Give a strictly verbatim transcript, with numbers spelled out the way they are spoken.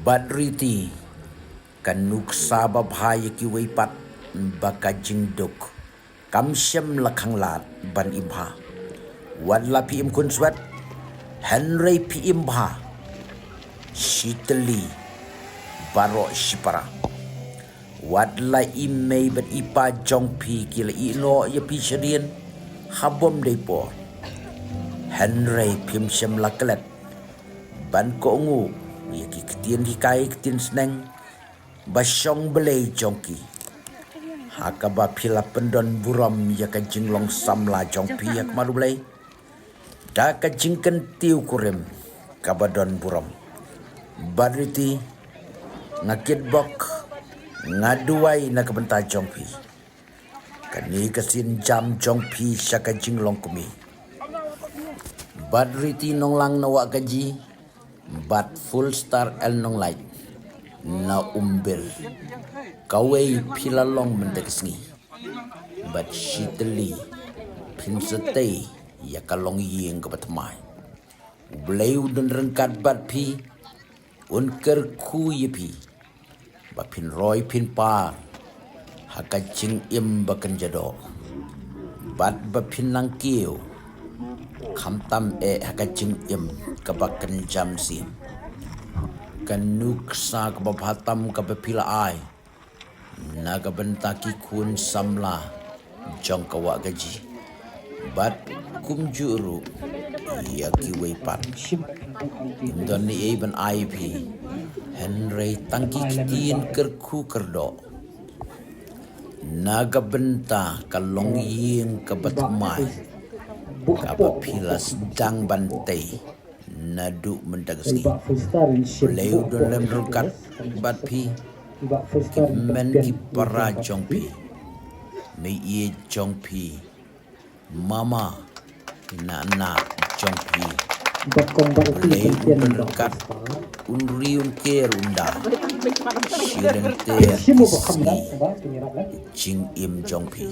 Bad Riti, ka nuksa babha ïa kiwei pat, ba ka jingduk kam shym la khanglad ban im bha. Wat la phi im khunswet, hynrei phi im bha. Shiteli, baroh shipara. Wat la i mei bad i pa jong phi ki la ïehnoh ïa phi shadien ha bym dei por, hynrei phim shym la klet ban kohnguh ïa ki ktien hikai ktien sneng ba shong Blei jong ki, ha kaba phi la pyndon burom ïa ka jinglong samla jong phi ha khmat U Blei. Da ka jingkyntiew kurim kaba don burom. Bad Riti, nga kitbok, nga duwai na ka bynta jong phi. Kane ka sienjam jong phi sha ka jinglong kmie. Bad Riti Nonglang na Wahkaji, bad Full Star L Nonglait na Umbir. Kawei phi la long mynta ka sngi. Bad Shiteli, phin sa tei ïa ka longïing kaba thymmai. U Blei un don ryngkat bad phi, un kyrkhu ïa phi, ba phin roi phin par ha ka jingim ba kynja doh, bad ba phin nang kiew, khamtam eh ha ka jingim kaba kynja mynsiem. Ka nuksa kaba bha tam kaba phi la ai na ka bynta ki khun samla jong ka Wahkaji, bad kumjuh ruh ïa kiwei pat. Ym don ei ei ban ai phi, hynrei tang ki ktien kyrkhu kyrdoh na ka bynta ka longïing kaba thymmai, kaba phi la sdang ban tei naduh mynta ka sngi. Blei u don lem ryngkat bad phi, ki kmen ki para jong phi, meiieit jong phi, mama, khynnah jong phi. Blei un don ryngkat, un ri un ker un da, shi lynter ki sngi jingim jong phi.